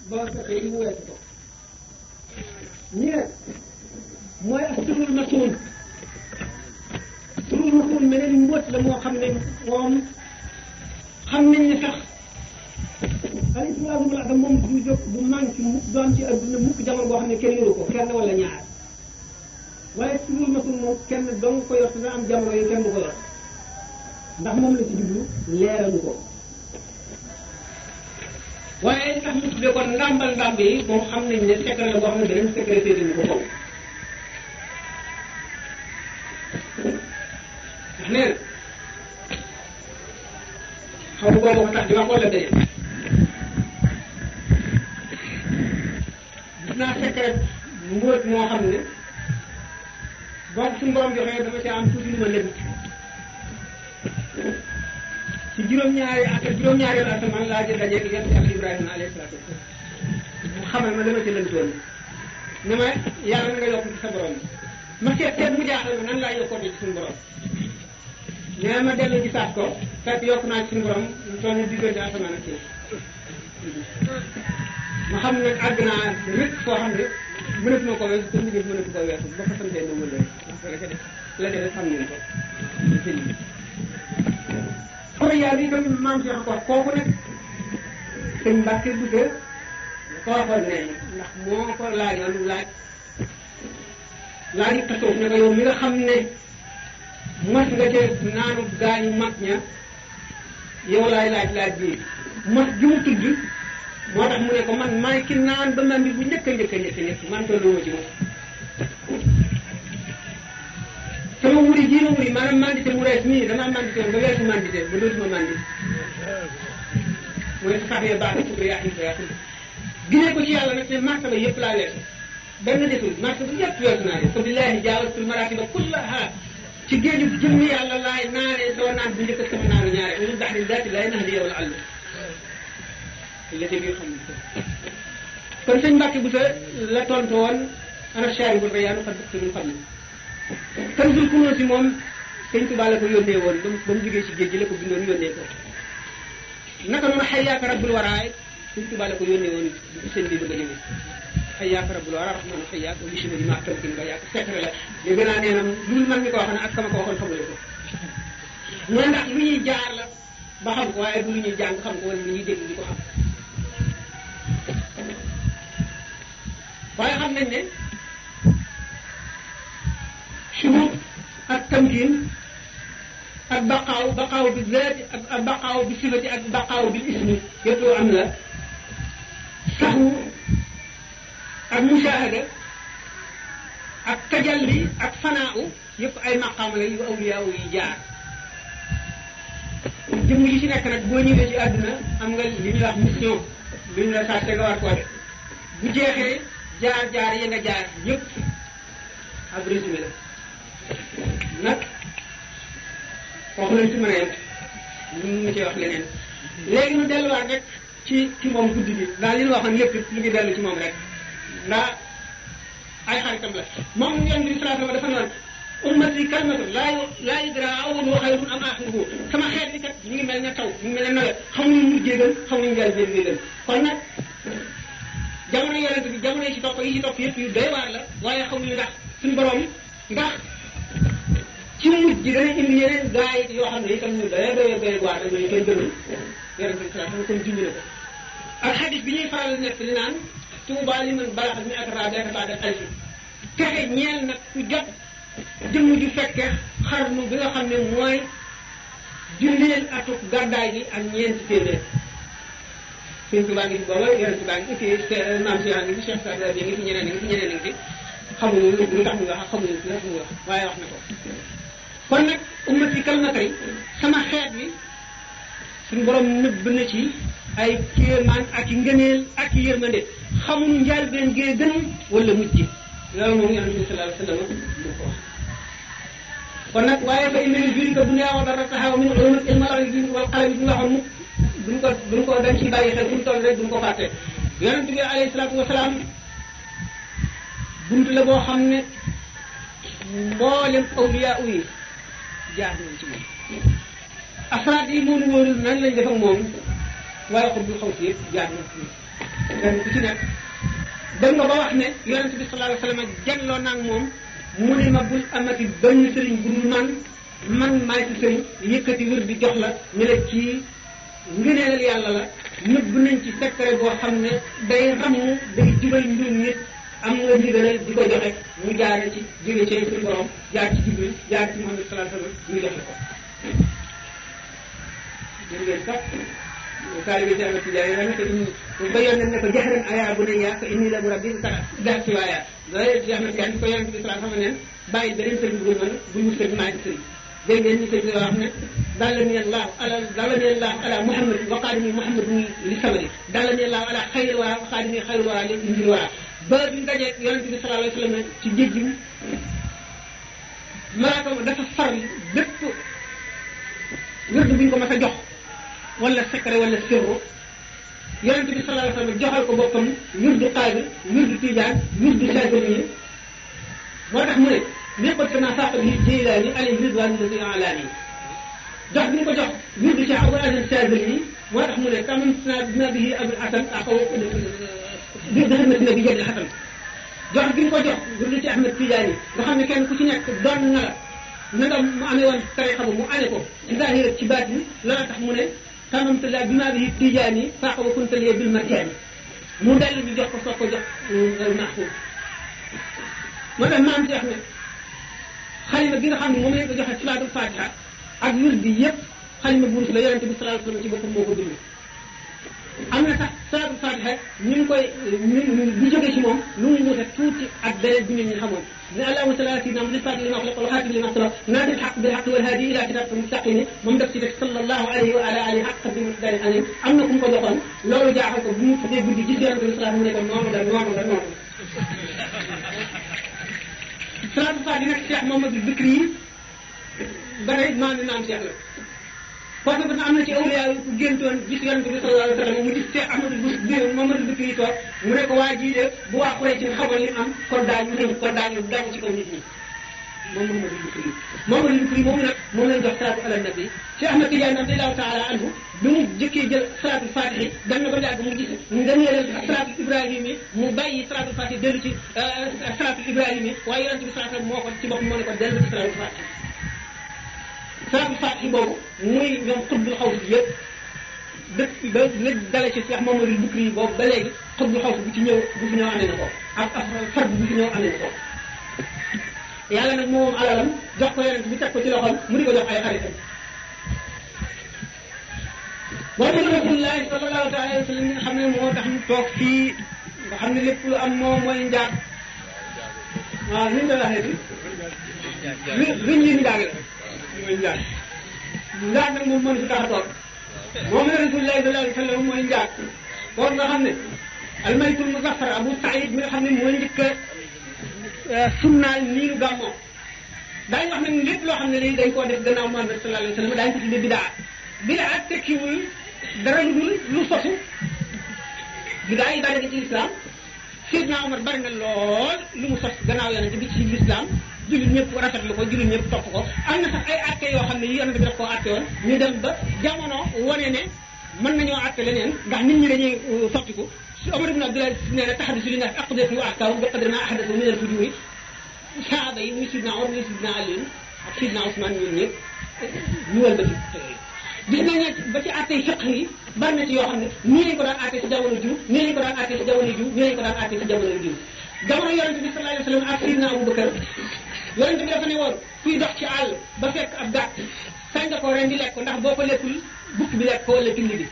ba fekkee mu weesu ko ñi ne mooy ak turul masuun turul masuun meneen mbóot la moo xam ne moom xam nañ ne sax alislamul adam moom du jóg bu manqué mukk doon ci adduna mukk jamono boo xam ne kenn yoru ko kenn wala ñaar waaye turul masuun moom kenn dong ko yor dina am jamono yi kenn du ko yor ndax moom la ci jublu leeralu ko waaye li tax ñu tuddee kon ndàmbal ndàmb yi moom xam nañ ne secret la boo xam ne beneen secret dañu ko kaw ndax nee na xaw ma boobu ko tax di wax wala daje gis naa secret mbóot moo xam ne boo suñu borom joxee dama ci am tuuti lu ma lënt ci juróom-ñaari asamaan laa jël dajeeg yonent ak Ibrahima alayhi salaatu wasalaam mu xamal ma dama ci lëntoon ne ma yàlla na nga yokk ci sa borom ma seet mu jaaxal ma nan laa yokkoo ci suñu borom nee ma dellu gisaat ko fekk yokk naa ci suñu borom mu toll ni diggante asamaan ak suuf ma xam ne àgg naa rek foo xam ne mënatu ma ko weesu te liggéey mënatu ko weesu ba ko santee ma wëlee la ca def xam ngeen ko kon yàlla yi tam maam Cheikh ko kooku nag sëñ Mbacke Bousso ko waxoon ne ndax moo ko laajoon laaj tasawuf ne ko yow mi nga xam ne mos nga ca naanu gaañu mag ña yow laaj bii mos ji mu tudd moo tax mu ne ko man maay ki naan ba mandi bu njëkk man tollu ma ci mos sama wuri jii ma wuri maanaam mandité mu rees nii damaa mandité ba weesu mandité ba dootuma mandi mooy saxee baax na pour yaaxin ko yaaxin ginee ko ci yàlla nag ne martaba yëpp laa weesu benn desul martaba yëpp weesu naa leen fa billahi jaawatul maratiba kullaha ci géeju jëmmi yàlla laay naanee soo naan bu njëkk sama naanu ñaare ulu daxri daati laay nax di yow la àll lete biir xam ne kon sëñ Mbacke Bousso la tontu woon ana charibul rayaanu fa dëkk xam ne Kanzul Kunuz si moom sëñ Tuubaa la ko yónnee woon ba mu jógee ci géej gi la ko bindoon yónnee ko naka noonu xayyaaka rabbul waraay sëñ Tuubaa la ko yónnee woon bu sëñ bi bëgg a jógee xayyaaka rabbul waraay rahmaanu xayyaaka li simali ma tamkin ba yàq secret la léegi naa nee na lu man mi ko wax ne ak sama ko waxoon xamule ko mooy ndax lu ñuy jaar la ba xam ko waaye du lu ñuy jàng xam ko wala lu ñuy dégg di ko xam waaye xam nañ ne shuhud ak tamkin ak baqaaw bi zaati ak baqaaw bi sifati ak baqaaw bi ismi yëpp am la saxu ak mushahada ak tajalli ak fanaaw yëpp ay maqaam la yu awliyaaw yi jaar jëmm yi ci nekk nag boo ñëwee ci àdduna am nga li ñuy wax mission lu ñu la sàtte nga war koo def bu jeexee jaar ya nga jaar yëpp ak résumé la nag foofu lañ ci mën a yem ñu mu ci wax leneen léegi ñu delluwaat rek ci moom guddi gi daal li ñu waxoon lépp lu ngi dellu ci moom rek ndax ay xaritam la moom yonent bi sallallahu alayhi wa sallam dafa noonu ummati kalmatu laa yudra awwaluhu xayrun am axiruhu sama xeet bi kat ñu ngi mel ne taw ñu ngi mel ne nawet xamuñu mujjee gën xamuñu njëlbéen bi gën kon nag jamono yonent bi jamono yi ci topp yëpp yu doy waar la waaye xamuñu ndax suñu borom ndax ci mujj ji dana indi yeneen gaa yi yoo xam ne itam ñu doy waar la ñu koy gënal yonent bi sallallahu alayhi wa sallam kon junj na ko ak xadis bi ñuy faral di nekk li naan tuuba li man balaxat mi atraabeka baada alfi texe ñeel nag ku jot jëmm ju fekke xarnu bi nga xam ne mooy junneel atuk gàddaay gi ak ñeenti téeméer sëñ Tuubaa ngi fi booba yonent baa ngi fi maam si ngi fi Cheikh Sadra bi ngi fi ñeneen ngi fi xamuñu lu tax ñu wax xamuñu lu tax ñu wax waaye wax na ko kon nag ummati kalmatay sama xeet bi suñu borom nëbb na ci ay kéemaan ak i ngëneel ak i yërmande xamuñu njaal benn gee gën wala mujj loolu moom yonent bi sallallahu alayhi wa sallam du ko wax kon nag waaye fa inna li jurika bu neewa dara taxaw min ulumul ilmi wal qalam bi waxoon mukk duñ ko dañ ci bàyyi xel buñ toll rek duñ ko fàtte yonent bi alayhi salaatu wasalaam bunt la boo xam ne mboolem awliya yi jaar nañ ci moom asraat yi moom wóorul nan lañ def ak moom waaye xut bi xaw si yëpp jaar nañ ci moom kenn ku ci nekk dem nga ba wax ne yonent bi sallallahu alayhi wa sallam janloo naag moom mu ne ma bul amati benn sëriñ bu dul man maay si sëriñ yëkkati wér di jox la ñu ne ci ngëneelal yàlla la nëbb nañ ci secret boo xam ne day ramu day jubal mbirum nit am nga ndigalal di ko joxe mu jaare ci jóge ci suñu borom jaar ci Jibril jaar ci Muhammad sallallahu alayhi wa sallam ñu joxe ko dégg ngeen sax taalibe ci Ahmad Tijaani la nekk ba yónnee ne ko jaxran aya bu ne yaa fa inni la bu rabbi gaa ci waaya loolu ci Ahmad Tijaani ko yonent bi sallallahu alayhi wa sallam neen bàyyi beneen sëriñ bu dul man bu ñu sëriñ maa ngi sëriñ dégg ngeen ni sëriñ bi wax ne dallani allahu ala muhammad wa qaadimi muhammadun li samadi dallani allahu ala xayril wara wa qaadimi xayril wara li indil wara ba bi dajee yonent bi sallallahu alayhi wa sallam ci géej gi malaaka dafa far bépp wërdu bu ñu ko mas a jox wala secret wala sirru yonent bi sallallahu alayhi wa sallam joxal ko boppam wirdu qaadir wirdu tijaan wirdu saadili moo tax mu ne nekkul sama sàq bi Jilaani alayhi ridwaan lazi alaani jox bi ñu ko jox wirdu ci Abul Hasan Saadili moo tax mu ne kaman na bihi Abul Hasan axaw bi xidmati na bi jënd xasan jox bi ñu ko jox wirdu ci Ahmad Tijaani nga xam ne kenn ku ci nekk doon na la na nga mu amee woon tariqa ba mu ane ko ci zahir ci baatin loolu tax mu ne tamamtala bi maa bihi Tijaani faaqa wa kuntalee bil marjaani mu dellu di jox ko soog ko jox maxfuus moo tax maam Cheikh ne xalima gi nga xam ne moom lañ ko joxe salaatul fatiha ak wird bi yëpp xalima bu rus la yonente bi sallallahu alayhi wasallam ci boppam moo ko bind am na sax salaatul fatiha ñu ngi koy bu jógee ci moom lu mu wuute tuuti ak beneen bi ñu xamoon ne allahumma salli ala sayyidina muhammadin fatihi lima ughliqa wal khatimi lima sabaqa naadil haqq bil haqq wal hadi ila siratil mustaqim moom def ci def sallallahu alayhi wa ala alihi haqq bi muqdari alim am na ku mu ko joxoon loolu jaaxal ko bu mu xasee guddi gis yonente bi sallallahu alayhi wasallam mu ne ko noonu salaatul faatiha nag Cheikh Mamadou Bikri yi ba tey maam Cheikh la parce que am na ci awliya yi ku géntoon gis yonent bi sallallahu alayhi wa sallam mu gis Cheikh Mamadou Bikri toog mu ne ko waa jii de bu waa Quraysh ci xamoon li am kon daañu damu ci kaw nit ñi moom Mamadou Bikri moomu nag moom lañ jox salaatu ala nabi Cheikh Ahmad Tidiane radiyallahu taala anhu bi mu jëkkee jël salaatul faatiha dem na ba yàgg mu gis nga ñëwee salaatul ibrahim yi mu bàyyi salaatul faatiha dellu ci salaatul ibrahim yi waaye yonent bi sallallahu alayhi wasallam moo ko ci boppam moo ne ko dellu ci salaatul faatiha salaatul faatiha boobu muy ñoom xutbul xaw si yëpp dëkk ba la dale ci Cheikh Mamadou Bikri yi boobu ba léegi xutbul xaw si bu ci ñëw bu fi ñëw amee na ko ak fard bu fi ñëw amee na ko yàlla nag moom alalam jox ko yonent bi teg ko ci loxoom mu di ko jox ay xaritam moo tax rasulullahi sallallahu taala wa sallam nga xam ne moo tax mu toog fii nga xam ne lépp lu am moom mooy njaag waaw li ñu koy waxee bi luñ li njaag la mooy njaag njaag nag moom mënu fi tax a toog moom la rasulullahi sallallahu alayhi wa sallam mooy njaag kooku nga xam ne almaytul muzaffar Abu Saïd mi nga xam ne mooy njëkk a sunnaal niiru gàmmoo daañu wax nag lépp loo xam ne léegi dañ koo def gannaaw Muhammad sallallahu alayhi wa sallam daañu ko tuddee bidaa tekkiwul dara lu dul lu sosu bidaa yi bari na ci islam Seydina Omar bari na lool lu mu sos gannaaw yonente bi ci l'islam jullit ñëpp rafetlu ko jullit ñëpp topp ko am na sax ay atte yoo xam ne yi yonente bi daf koo atte woon ñu dem ba jamono wane ne mën nañoo atte leneen ndax nit ñi dañuy sottiku Omar ibn Abdullah nee na tahaddusu linnaas aqdiyatun wa ahkaam bi qadri ma ahdathu min al-fujuur saaba yi muy Seydina Omar muy Seydina Ali ak Seydina Ousmane ñun ñëpp ñu wal ba ci gis nañ ne ba ci àttee fiqh yi bari na ci yoo xam ne nii lañ ko daan àttee ci jamono jiw nii lañ ko daan àttee ci jamono jiw nii lañ ko daan àttee ci jamono jiw jamono yonente bi sallallahu alayhi wa sallam ak Seydina Abubakar yonente bi dafa ne woon kuy dox ci àll ba fekk ab gàtt sañ nga ko ren di lekk ko ndax boo ko lekkul bukk bi lekk ko wala tindi bi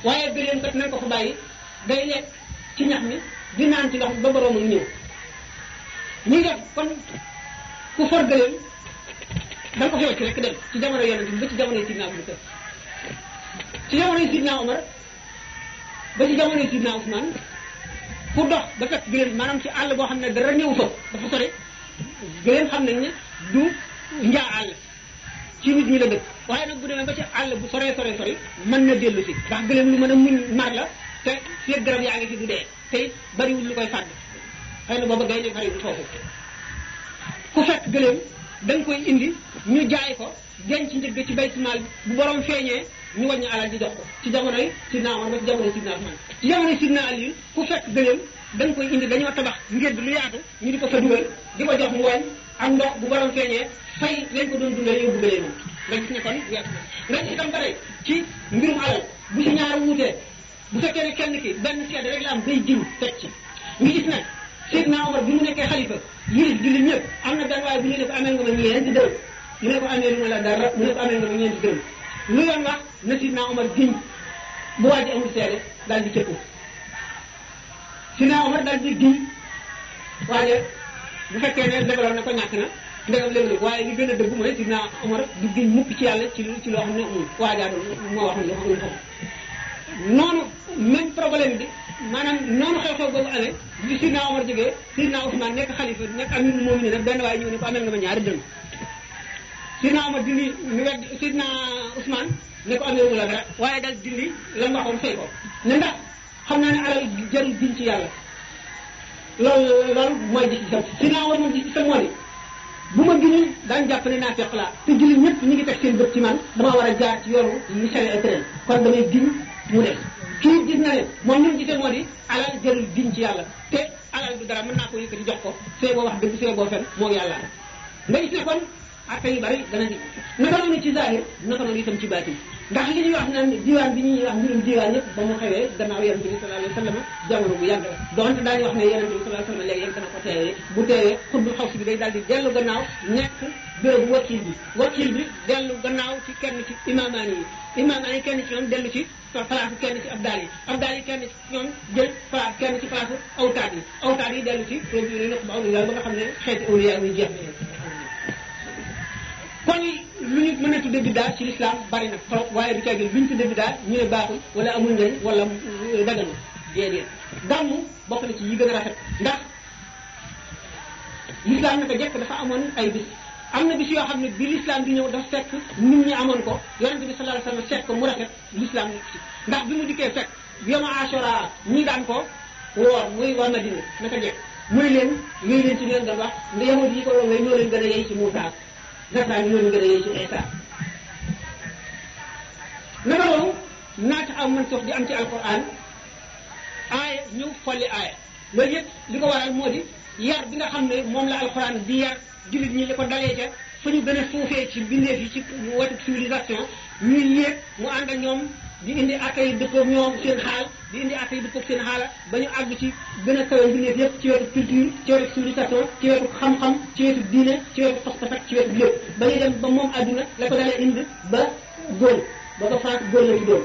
waaye gëléem kat nañ ko fa bàyyi day lekk ci ñax mi di naan ci ndox ba boroomam ñëw ñuy def kon ku for gëléem da nga ko xew ci rek dem ci jamono yonente bi ba ci jamono Sidna Abubakar ci jamono Sidna Omar ba ci jamono Sidna Ousmane pour dox ba fekk gëléem maanaam ci àll boo xam ne dara ñëw fa dafa sori gëléem xam nañ ne du njaa àll ci nit ñi la dëkk waaye nag bu demee ba ci àll bu soree mën na dellu si ndax gëléem lu mën a muñ mar la te feeg garab yaa ngi fi du dee te bariwul lu koy fàdd xëy na booba gay ne bariwul foofu ku fekk gëléem da nga koy indi ñu jaay ko denc njëgg ci baytumaal bu borom feeñee ñu wàññi alal di jox ko ci jamonoy Sidna Omar ba ci jamonoy Sidna Ousmane ci jamonoy Sidna Ali ku fekk gëléem dañ koy indi dañoo tabax ngir lu yaatu ñu di ko fa dugal di ko jox mu wàññ ak ndox bu borom feeñee fay lañ ko doon dundal yóbbu gëléem moom nga gis ne kon weesu na nga gis itam ba tey ci mbirum alal bu ci ñaar wuutee bu fekkee ne kenn ki benn seede rek la am day jiw teg ci ñu gis ne Sidna Omar bi mu nekkee xalifa yilif jullit ñëpp am na benn waaye bu ñu ne ko amee nga ma ñeenti dërëm mu ne ko amee lu ma la dara mu ne ko amee nga ma ñeenti dërëm lu yoon wax na Sidna Omar giñ bu waa ji amul seede daal di cëppu Sidna Omar daal di giñ waaye bu fekkee ne dëggaloon na ko ñàkk na ndegam léeg-léeg waaye li gën a dëgg mooy Sidna Omar du giñ mukk ci yàlla ci loo xam ne amul waajaa doon moo wax ne amul xam noonu même problème bi maanaam noonu xew-xew boobu amee bi Sidna Omar jógee Sidna Ousmane nekk xalifa nekk amirul mu'minin nag benn waaye ñëw ne ko amel nga ma ñaari dërëm Sidna Omar dindi ñu wedd Sidna Ousmane ne ko amee wu la dara waaye daal dindi lan waxoon fay ko ne ndax xam naa ne alal jarul giñ ci yàlla loolu mooy gis-gisam Sidna Omar moom gis-gisam moo di bu ma giñul daañu jàpp ne naa fekk laa te jullit ñëpp ñu ngi teg seen bët ci man damaa war a jaar ci yoonu ñu sale tëral kon damay giñ mu def kii gis na ne moom li mu gisee moo di alal jarul giñ ci yàlla te alal du dara mën naa ko yëkkati jox ko see boo wax dëgg see boo fen moo yàlla nga gis ne kon atte yu bari dana di naka noonu ci zahir naka noonu itam ci baatin ndax li ñuy wax naan diwaan bi ñuy wax mbirum diwaan yëpp ba mu xewee gannaaw yonente bi sallallahu alayhi wa sallam jamono bu yàgg la donte daañu wax ne yonente bi sallallahu alayhi wa sallam léegi yéen dana ko teewee bu teewee xutbul xaws bi day daal di dellu gannaaw nekk bérébu wakil bi dellu gannaaw ci kenn ci imaamaan yi kenn ci ñoom dellu ci place kenn ci abdaal yi kenn ci ñoom jël place kenn ci place awtaat yi dellu ci nëq ba awliya ba nga xam ne xeeti awliya muy jeex kon lu ñu mën a tudde biddaa ci l'islam bari na trop waaye du teggil lu ñu tudde biddaa ñu ne baaxul wala amul njëriñ wala daganu déedéet gàmmu bokk na ci yi gën a rafet ndax l'islam naka jekk dafa amoon ay bis am na bis yoo xam ne bi l'islam di ñëw dafa fekk nit ñi amoon ko yonente bi sallallahu alayhi wasallam fekk ko mu rafet l'islam nekk ci ndax bi mu dikkee fekk yoma ashura ñi daan ko woor muy waa Madina naka jekk muy leen yooyu leen ci leen doon wax nda yahudi yi ko woowee ñoo leen gën a yey ci Muusaa nasaraan yi ñoo leen gën a yey ci Isa naka loolu naata am man sox di am ci alquran aaya ñëw folli aaya loolu yëpp li ko waral moo di yar bi nga xam ne moom la alquran di yar jullit ñi li ko dalee ca fa ñu gën a suufee ci bindeef yi ci wetu civilisation ñuy yéeg mu ànd ak ñoom di indi atta yi dëppoog ñoom seen xaal di indi atta yi dëppoog seen xaala ba ñu àgg ci gën a kawe bindeef yëpp ci wetu culture ci wetu civilisation ci wetu xam-xam ci wetu diine ci wetu pas-pas ak ci wetu lépp ba ñuy dem ba moom àdduna la ko dalee indi ba góor ba ko France góor la ci doon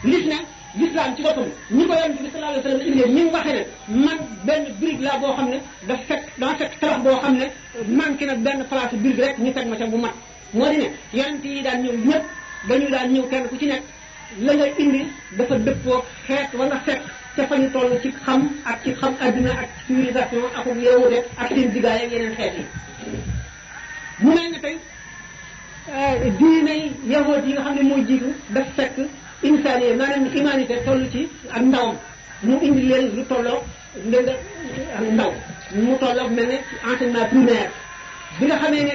lis na l'islam ci boppam ñi ko yonent bi sallallahu alayhi wasallam indee ni mu waxee ne man benn brique laa boo xam ne dama fekk tabax boo xam ne manqué na benn place brique rek ñu teg ma ca bu mat moo di ne yonent yi daan ñëw ñëpp dañu daan ñëw kenn ku ci nekk la nga indi dafa dëppoo xeet wa nga fekk ca fa ñu toll ci xam ak ci xam adduna ak civilisation ak yeewute ak seen diggaay ak yeneen xeet yi mu mel ne tey diinay yahood yi nga xam ne mooy jiitu daf fekk insaniye maanaam humanité toll ci ak ndawam mu indi leen lu tolloo ndég ak ndaw mu tolloo mel ne enseignement primaire bi nga xamee ne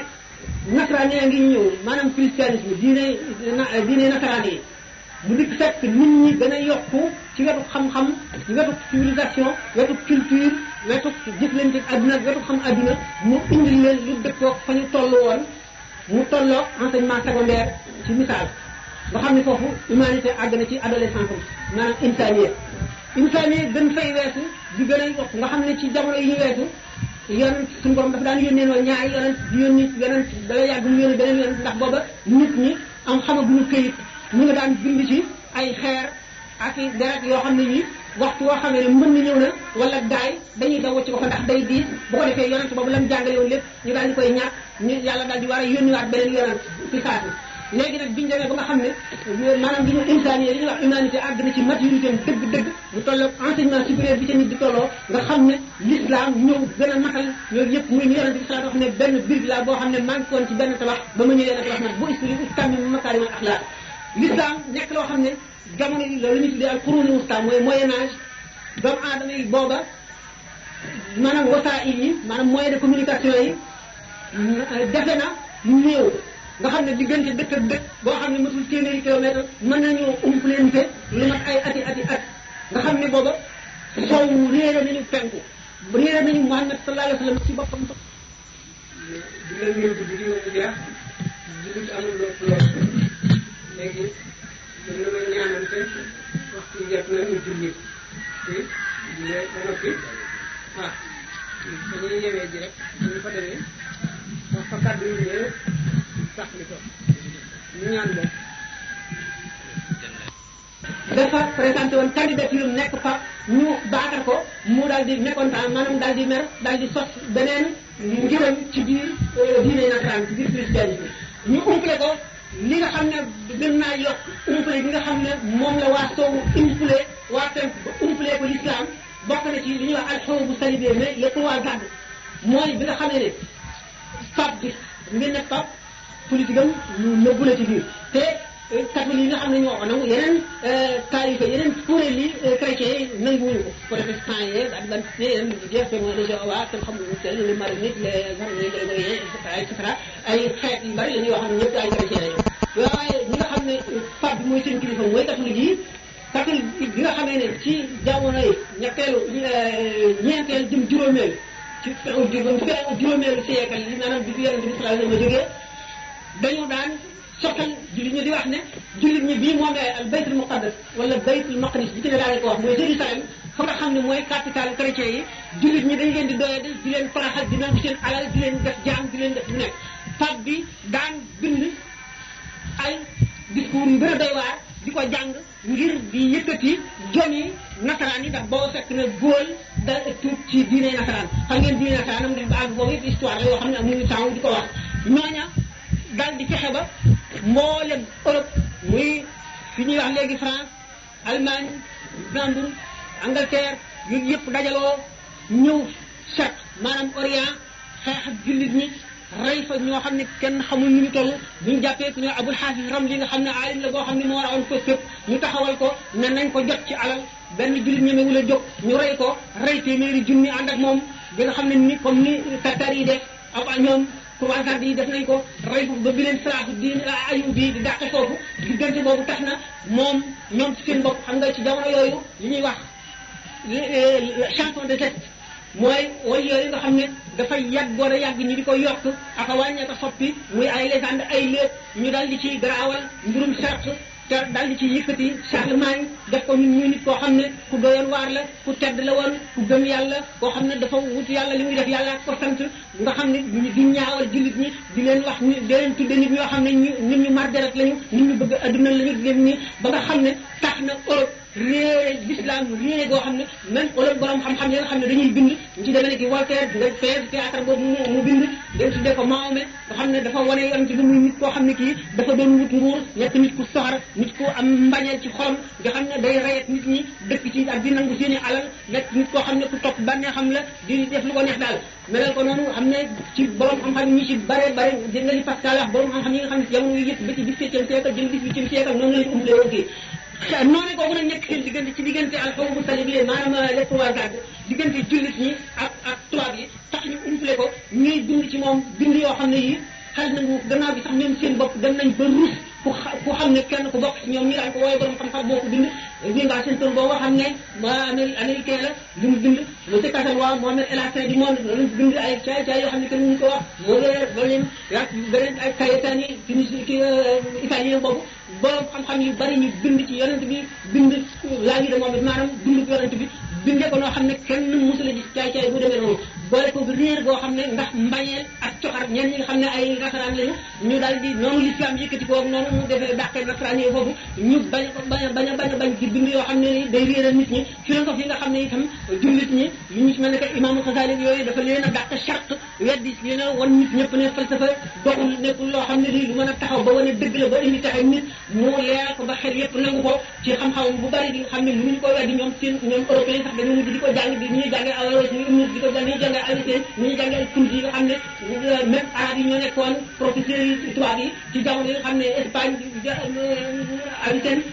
nasaraan yaa ngi ñëw maanaam christianisme diine nasaraan yi bu dikk fekk nit ñi gën a yokku ci wetu xam-xam ci wetu civilisation wetu culture wetu jëflante adduna wetu xam adduna mu indi leen lu dëppoo fa ñu toll woon mu tolloo enseignement secondaire ci misaal nga xam ne foofu humanité àgg na ci adolescence maanaam insaniye gën fay weesu di gën a yokk nga xam ne ci jamono yi ñu weesu yonent suñu borom dafa daan yónnee noonu ñaari yonent di yónni yonent dala yàgg mu yónni beneen yonent ndax booba nit ñi am xamaguñu këyit ñu nga daan bind ci ay xeer ak deret yoo xam ne yi waxtu woo xamee ne mbënn ñëw na wala daay dañuy daw wacc ko fa ndax day diis bu ko defee yonent boobu la mu jàngale woon lépp ñu daal di koy ñàkk ñu yàlla daal di war a yónniwaat beneen yonent ci saasi léegi nag biñu demee ba nga xam ne maanaam li ñu insaniye li ñuy wax humanité àgg na ci maturité dëgg-dëgg bu tolloo enseignement supérieur bi ca nit di tolloo nga xam ne l'islam ñëw gën a matal yooyu yëpp muy yonent bi sallallahu alayhi wa sallam ne benn birig la boo xam ne manqué woon ci benn tabax ba ma ñëwee nag wax nag bu istili ustammi makaarimal axlaaq l'islam nekk loo xam ne jamono yi loolu ñu tuddee al qurunul wusta mooy moyen âge doomu aadama yi booba maanaam wasaa'il yi maanaam moyen de communication yi defe na néew nga xam ne diggante dëkk ak dëkk boo xam ne matul téeméeri kilomètre mën nañoo umpalante lu mat ay ati at nga xam ne booba sow réere nañu penku réere nañu Muhammad sallallahu alayhi wa sallam ci boppam di leen ñëw guddi di nga jeex jullit amul lépp lool léegi mën na ma ñaanante waxtu jot na ñu julli ci ba noppi waaw dañuy yewee ji rek ñu fa demee wax fa kàddu yu ñëw sax li ko ñu ñaan boobu dafa présenté woon candidature nekk fa ñu baatar ko mu daal di mécontent maanaam daal di mer daal di sos beneen ngiram ci biir diine nasaraan ci biir christianisme ñu umpale ko li nga xam ne gën naa yokk umpale gi nga xam ne moom la waa soowu umpale waa penk ba umpale ko l'islam bokk na ci li ñuy wax alxaw bu salibé mais le pouvoir garde mooy bi nga xam ne pape bi ngeen ne pape politique am ñu nëbbu la ci biir te catholique yi nga xam ne ñoo ko nangu yeneen taalifa yeneen kuréel yi chrétiens yi nanguwuñu ko protestant yi adventiste yi yeneen jeex témoin de Jéhovah kenn xamul lu tel les maronites les grégoriens et cetera ay xeet yu bari la ñuy wax ne ñëpp ay chrétiens lañu waaye ñi nga xam ne pape bi mooy seen kilifa mooy catholique yi catholique bi nga xamee ne ci jamono yi ñeenteel jëm juróomeel ci juróomeelu siècle yi maanaam bi fi yonent bi sallallahu alayhi wa sallam jógee dañu daan soxal jullit ñi di wax ne jullit ñi bii moom al baytul muqaddas wala baytul maqdis bi ci ne daal ko wax mooy Jérusalem fa nga xam ne mooy capitale chrétien yi jullit ñi dañ leen di doyade di leen faraxal di nangu seen alal di leen def jaam di leen def lu nekk pape bi daan bind ay discours yu gën a doy waar di ko jàng ngir di yëkkati jomi nasaraan yi ndax boo fekk na góol da tuut ci diine nasaraan xam ngeen diine nasaraan am def ba àgg boobu yëpp histoire la yoo xam ne amuñu temps di ko wax ñooña daal di fexe ba mboolem Europe muy fi ñuy wax léegi France Allemagne Brandebourg Angleterre yooyu yëpp dajaloo ñëw Charq maanaam Orient xeex ak jullit ñi rey fa ñoo xam ne kenn xamul nu ñu toll buñu jàppee ku ñoo Abul Haafis Ramli nga xam ne aalim la boo xam ne moo rawoon ko fépp ñu taxawal ko ne nañ ko jot ci alal benn jullit ñemewul a jóg ñu rey ko rey téeméeri junni ànd ak moom bi nga xam ne ni comme ni Tatar yi def ak ñoom croisade yi def nañ ko rey ko ba bi leen Salaahu Diin Ayyubi di dàqe foofu diggante boobu tax na moom ñoom ci seen bopp xam nga ci jamono yooyu li ñuy wax chanson de geste mooy way yooyu nga xam ne dafay yàggoon a yàgg ñi di ko yokk aka wàññeeka soppi muy ay légende ay léeb ñu daal di ci garaawal mbirum Charq te daal di ci yëkkati Charlemagne def ko muy nit koo xam ne ku doyoon waar la ku tedd la woon ku gëm yàlla koo xam ne dafa wut yàlla li muy def yàlla ko sant nga xam ne di ñaawal jullit ñi di leen wax ni di leen tudde nit ñoo xam ne nit ñu mar deret lañu nit ñu bëgg adduna lañu di leen ni ba nga xam ne tax na Europe réere l'islam réere goo xam ne même Europe borom xam-xam yi nga xam ne dañuy bind ñu ci demee ne ki Voltaire nga fee théâtre boobu mu bind dem tuddee ko Mahomet nga xam ne dafa wane yoon ci bi muy nit koo xam ne kii dafa doon wut nguur nekk nit ku soxor nit ku am mbañeel ci xolam nga xam ne day reyet nit ñi dëkk ci ak di nangu seeni alal nekk nit koo xam ne ku topp bànnee xam la di def lu ko neex daal melal ko noonu xam ne ci borom xam-xam ñi ci bare dégg nga li Pascal wax borom xam-xam yi nga xam ne jamono yi yëpp ba ci 17e siècle jëm 18e siècle noonu lañu umblee woon kii noonu kooku nag nekk seen diggante ci diggante alxaw bu salibé maanaam les trois gardes diggante jullit ñi ak tubaab yi tax ñu umpale ko ñuy bind ci moom bind yoo xam ne yi xel nañu gannaaw bi sax ñoom seen bopp dem nañ ba rus ku xam ne kenn ku bokk ci ñoom ñi daan ko wooye borom xam-xam boo ko bind William Washington boo xam ne américain la li mu bind monsieur Casanova Mohamed El Hassan du monde loolu bind ay caay yoo xam ne kenn mënu ko wax loolu yaa beneen ay Cayetani ki italien boobu borom xam-xam yu bari ñu bind ci yonent bi bind laa ngi de moom it maanaam bind yonent bi bindee ko noo xam ne kenn musula gis caay bu demee noonu boole ko réer boo xam ne ndax mbañeel ak coxar ñenn ñi nga xam ne ay nasaraan lañu ñu daal di noonu l'islam yëkkati ko noonu mu defee dàqee nasaraan yi foofu ñu bañ ci bind yoo xam ne day réeral nit ñi philosophe yi nga xam ne itam jullit ñi li ñu ci mel ne que imaamu Xasaali yooyu dafa leen a dàq Charq weddi leen a wan nit ñëpp ne falsafa doxul nekkul loo xam ne lii lu mën a taxaw ba wane dëgg la ba indi taxe nit mu leer ko ba xel yëpp nangu ko ci xam-xam bu bari bi nga xam ne lu ñu ko weddi ñoom européen sax dañu mujj di ko jàng di ñuy jàngee Averroès di ko jàng Avicenne ni ñuy jàngee Kunti yi nga xam ne même arabe yi ñoo nekkoon professeurs yi tubaab yi ci jamono yi nga xam ne Espagne Avicenne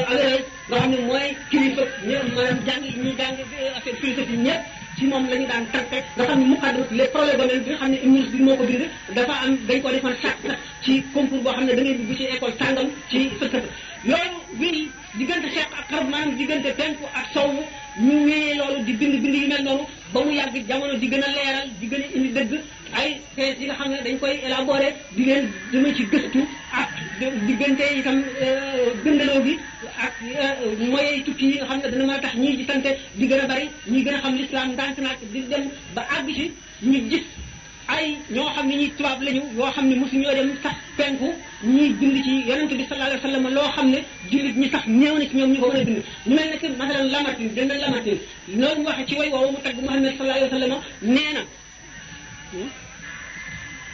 Averroès nga xam ne mooy kilifa ñëpp maanaam jàng ñuy jàng affaire philosophie ñëpp ci moom la ñu daan traité nga xam ne muqaddimat les problèmes domaine bi nga xam ne ministre bi moo ko bind dafa am dañ ko defoon sax ci concours boo xam ne da ngay dugg ci école sàngam ci fësëf loolu wéy diggante xeex ak xarab maanaam diggante penku ak sowu ñu wéyee loolu di bind yu mel noonu ba mu yàgg jamono di gën a leeral di gën a indi dëgg ay thèses yi nga xam ne dañ koy élaborer di leen dama ci gëstu ak diggante itam bindaloo gi ak moyens tukki yi nga xam ne dana mën a tax ñii gisante di gën a bari ñi gën a xam l'islam ndànk-ndànk di dem ba àgg ci ñu gis ay ñoo xam ne ñi tubaab lañu yoo xam ne mosuñoo dem sax penku ñuy bind ci yonente bi sallallahu alayhi wa sallam loo xam ne jullit ñi sax néew na ci ñoom ñu ko mën a bind ñu mel ne que masalan Lamartine dënga Lamartine loolu mu waxe ci way woowu mu tagg Muhammad sallallahu alayhi wa sallam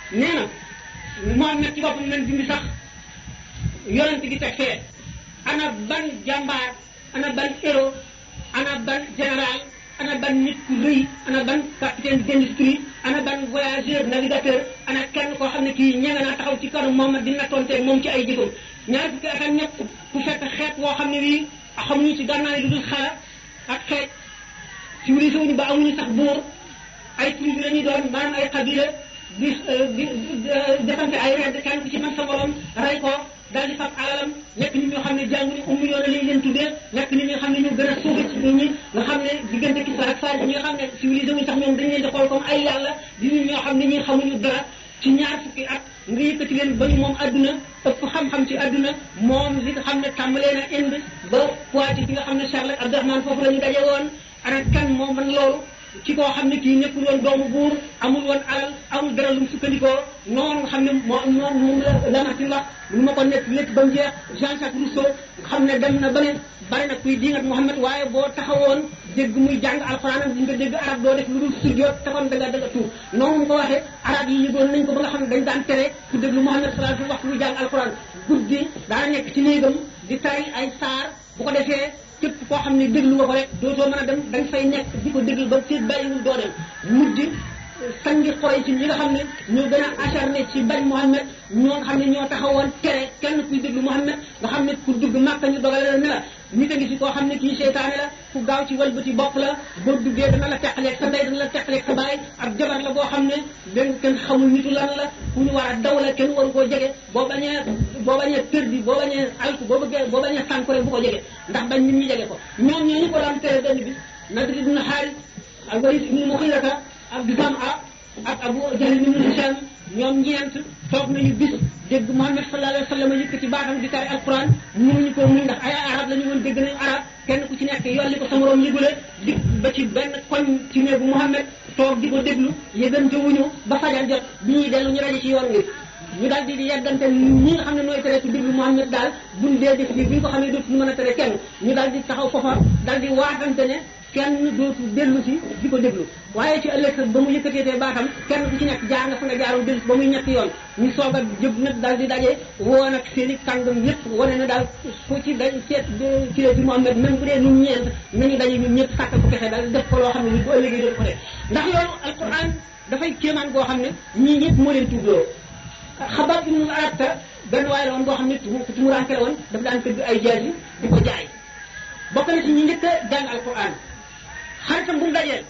nee na Muhammad ci boppam nañ bind sax yonente gi teg fee ana ban jàmbaar ana ban héros ana ban général ana ban nit ku rëy ana ban capitaine d'industrie ana ban voyageur navigateur ana kenn koo xam ne kii ñeme naa taxaw ci kanu Muhammad di nattoonteeg moom ci ay jëfam ñaar fukki at ak ñett ku fekk xeet woo xam ne wii xamuñu ci gànnaay lu dul xala ak xeej civilisé wuñu ba amuñu sax buur ay tribu la ñuy doon maanaam ay xabila di defante ay redd kenn ku ci man sa borom rey ko daal di fab alalam nekk nit ñoo xam ne jànguñu ummi yoon lañ leen tuddee nekk nit ñoo xam ne ñu gën a suufe ci nit ñi nga xam ne diggante Kisra ak Faris ñi nga xam ne civilisé wuñu sax ñoom dañ leen di xool comme ay yàlla di nit ñoo xam ne ñi xamuñu dara ci ñaar fukki at nga yëkkati leen ba ñu moom adduna ëpp xam-xam ci adduna moom li nga xam ne tàmbalee na Inde ba Poitiers bi nga xam ne Charles Abdourahmane foofu la ñu daje woon ana kan moo mën loolu ci koo xam ne kii nekkul woon doomu buur amul woon alal amul dara lu mu sukkandikoo noonu nga xam ne moom la Lamartine wax lu ma ko nekk lépp ba mu jeex Jean-Jacques Rousseau nga xam ne dem na ba ne bari na kuy diingat Muhammad waaye boo taxawoon dégg muy jàng alxuraan di nga dégg arab doo def lu dul sujjoot taxoon da nga tuur noonu mu ko waxee arab yi yëgoon nañ ko ba nga xam ne dañ daan tere ku déglu Muhammad sallallahu alayhi wasallam waxtu muy jàng alxuraan guddi daa nekk ci néegam di tari ay saar bu ko defee képp koo xam ne déglu nga ko rek dootoo mën a dem dañ fay nekk di ko déglu ba ci bàyyiwul doo dem mujj sangi xoroy ci ñi nga xam ne ñoo gën a acharné ci bañ Muhammad ñoo nga xam ne ñoo taxawoon tere kenn kuy déglu Muhammad nga xam ne ku dugg Makka ñu dogale la ne la nit a ngi ci koo xam ne kii seytaane la ku gaaw ci walbati bopp la boo duggee dana la teqaleeg sa ndey dana la teqaleeg sa baay ak jabar la boo xam ne benn kenn xamul nitu lan la ku ñu war a daw la kenn waru koo jege boo bañee perdi boo bañee alku boo bañee sànku rek bu ko jege ndax bañ nit ñi jege ko ñoom ñoo ñu ko daan tere benn bis Nadr ibn Haris ak Walid ibn Mughira ak Juzaama ak Abu Jahl ibn Hisham ñoom ñeent toog nañu bis dégg Muhammad sallallahu alayhi wa sallam yëkkati baatam di tari alquran mënuñu ko muñ ndax ay arab la ñu woon dégg nañu arab kenn ku ci nekk yolli ko sa morom yëgule dik ba ci benn koñ ci néegu Muhammad toog di ko déglu yëgante wuñu ba fajar jot bi ñuy dellu ñu rajo ci yoon wi ñu daal di yeggante ñi nga xam ne nooy tere ci déglu Muhammad daal buñ dee def lii bi ñu ko xam ne dootuñu mën a tere kenn ñu daal di taxaw foofa daal di waatante ne kenn dootu dellu si di ko déglu waaye ci ëllëg sax ba mu yëkkateetee baatam kenn ku ci nekk jaar nga fa nga jaaroon dellu ba muy ñetti yoon ñu soog a jëb nag daal di daje woo nag seen i kàngam yëpp wane na daal fu ci dañ seet ci Muhammad même bu dee ñun ñeent nañu daje ñun ñëpp sàkkal ko pexe daal def ko loo xam ne bu ëllëgee dootu ko def ndax yoonu alquran dafay kéemaan boo xam ne ñii ñëpp moo leen tuubloo Xabaab ibn Aratta benn waay la woon boo xam ne tumuraanke la woon daf daan tëgg ay jaasi di ko jaay bokk na ci ñi njëkk a jàng alquran xaritam bu mu dajeel